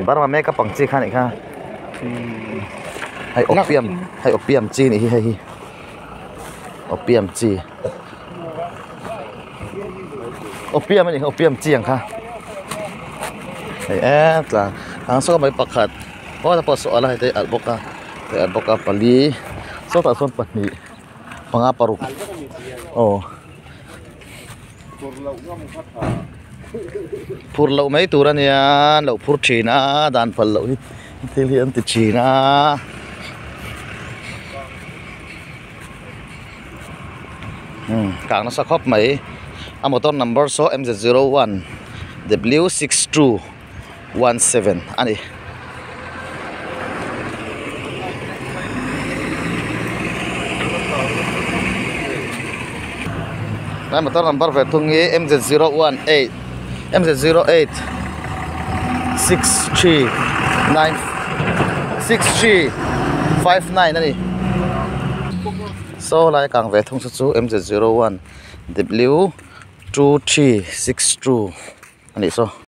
Burma makeup ang chi kha nih kha hei opium hei opium chi nih hi hei hi opium chi opium a nih kha opium chi ang kha hei e tla ang saw mai pakhat aw ta pawh saw a la hei te alh bawk a hei alh bawk a pali sawtah sawn pahnih panga paruk aw. Phur loh mai tur a nia an lo phur thin a dan phal loh hi thil hi an ti thin a umm kang nasa khawp mai a motor number saw M Z 01 W 62 17 a ni. Lai motor number ve thung hi MZ 018 MZ 08 6 3 9 6 3 5 9 a ni. Saw lai kang ve thung chu chu MZ 01 W 2 3 6 2 a nih saw.